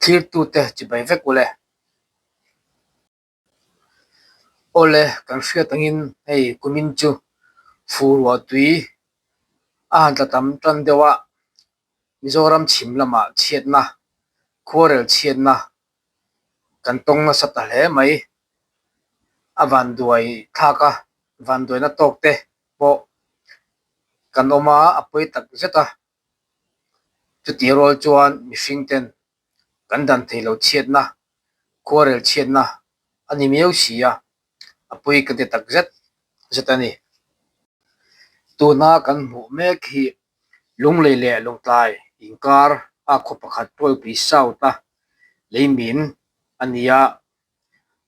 Thlirtute chibai vek ule. Awle, kan hriat angin hei kumin chu fur ruah tui a han tla tam tan deuh a, Mizoram chhim lamah chhiatna, khuarel chhiatna kan tawng nasa ta hle mai. A vanduai thlak a, vanduaina tawk te pawh kan awm a, a pawi tak zet a. Chutih rual chuan mihring ten kan dan thei lo chhiatna, khuarel chhiatna a ni miau si a, a pawi ka ti tak zet zet a ni. Tuna kan hmuh mek hi Lunglei leh Lungtlai inkar a khaw pakhat Tualpui South a lei min a ni a,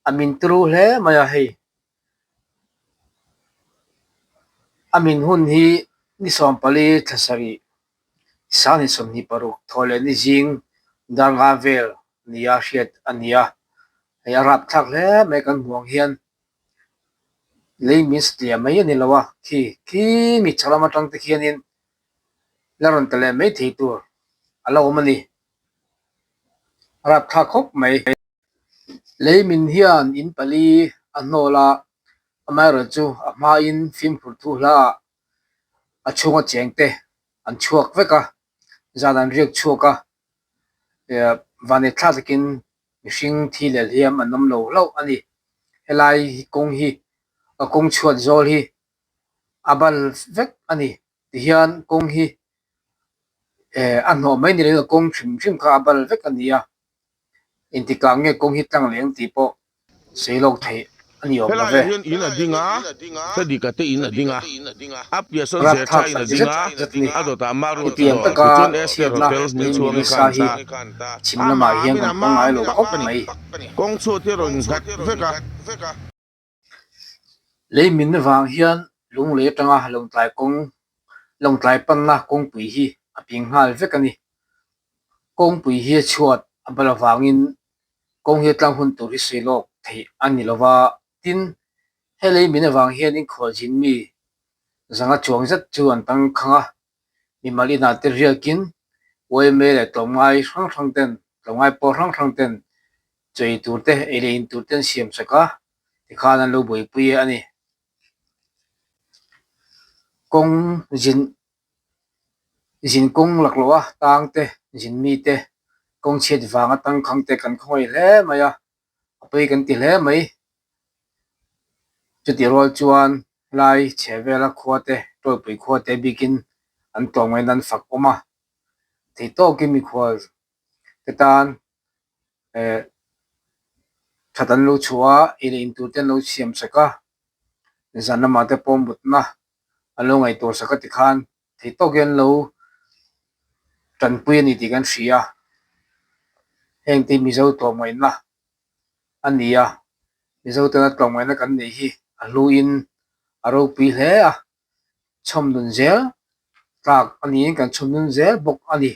a min turu hle mai a hei. A min hun hi ni 14 thla sarih Sangni 26 thaw leh ni zing dar nga vel nia hriat a ni a, hei a rapthlak hle mai kan hmuh ang hian lei min satliah mai a ni lo a, khi khi mi chhak lam atang te khianin la rawn ta leh mai thei tur a la awm a ni, a rapthlak khawp mai. Lei min hian in pali a hnawl a, amaherawhchu a hmain fimkhur thu hla ah a chhunga cheng te an chhuak vek a, zan an riak chhuak a, vanei thlak takin mihring thi leh hliam an awm lo hlauh a ni. Helai kawng hi a kawng chhuat zawl hi a bal vek a ni. Tihian kawng hi a hnawh mai ni loin a kawng hrim hrim kha a bal vek a ni a. Engtikah nge kawng hi tlang leh ang tih pawh sawi lawk theih a ni awm lo ve. Helaiah hian in a ding a, Freddy-ka te in a ding a, a piahsawn Rapthlak Zertha in tak a ding zet a, zet ni. a dawtah Maruat Hetiang dawr, taka tichuan Esther chhiatna Hotel lei hming chhuang min i nasa khan hi ta. chhim A lamah hian mamin kan a tawng ngai lo mamin a khawp mai. Kawng chhuat hi a rawn nghat vek a. Lei min vang hian lunglei atanga Lawngtlai kawng, Lawngtlai panna kawngpui hi a ping nghal vek a ni. Kawngpui hi a chhuat a bal avangin kawng hi tlang hun tur hi sawi lawk theih a ni lo va, tin, he lei min avang hian inkhualzin mi zanga chuang zet chu an tangkhang a, mimal inah te riakin yma leh tlawmngai hrang hrang ten, tlawmngai pawh hrang hrang ten chawi tur te, ei leh in tur te an siam sak a, tikhan an lo buaipui a ni. Kawng zin zin kawng laklawh a tang te, zin mi te, kawng chhiat vanga tangkhang te kan khawngaih hle mai a, a pawi kan ti hle mai. Chutih rual chuan helai chhe vela khua te, Tawlpui khua te bikin an tlawmngaihna an fak awm a, thei tawkin mikhual te tan eh that an lo chhuah a, ei leh in tur te an lo siam sak a, zan lamah te pawh mutna an lo ngaihtuah sak a tikhan thei tawkin an lo tanpui a ni tih kan hria a, heng te hi Mizo tlawmngaihna a ni a, Mizo tana tlawmngaihna kan neih hi a hluin a ropui hle a, chhawm nun zel tlak a niin kan chhawm nun zel bawk a ni.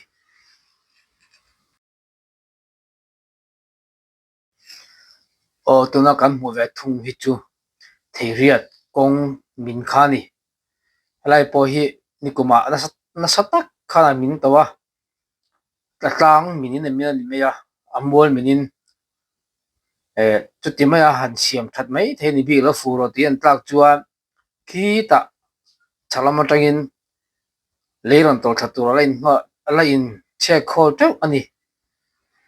Aw tuna kan hmuh ve thung hi chu Theiriat kawng min kha a ni. Helai pawh hi nikumah nasa nasa tak khan a min tawh a, tla tlang minin a min a ni mai a, a mual minin eh chuti maia han siam that mai thei a ni bik lo fur rawh tih an tlak chuan khitah chhak lam atangin lei rawn tawlh thla tur a la in hmuah a la in chhek khawl teuh a ni.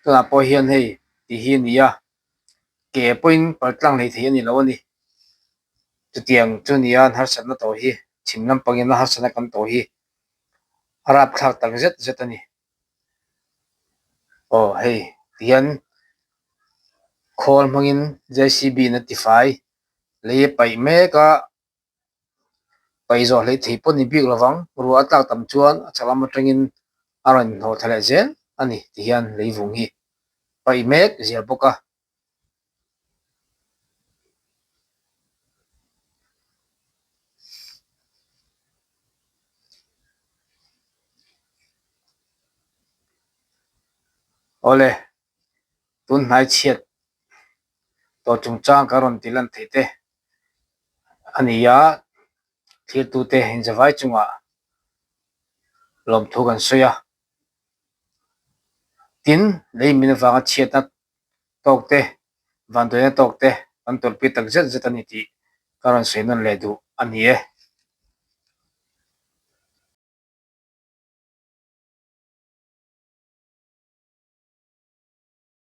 Tunah pawh hian hei tih hi a ni a, ke pawhin pal tlang hlei thei a ni lo a ni. Chutiang chu ni a an harsatna tawh hi chhim lampangin a harsatna kan tawh hi a rapthlak tak zet zet a ni. Aw hei tihian khawl hmangin JCB in a tifai lei a paih mek a, paih zawh hleih thei pawh ni bik lovang ruah a tlak tam chuan a chak lam atangin a rawn hnawh thla leh zel a ni tihian lei vung hi paih mek zel bawk a. Awle tun hnai chhiat tawh chungchang ka rawn ti lan theih te a ni a, thirtute inzavai chungah lawmthu kan sawi a. Tin, lei min avanga chhiatna tawk te, vanduaina tawk te kan tawlhpui tak zet zet a ni tih ka rawn sawi nawn leh duh a ni e.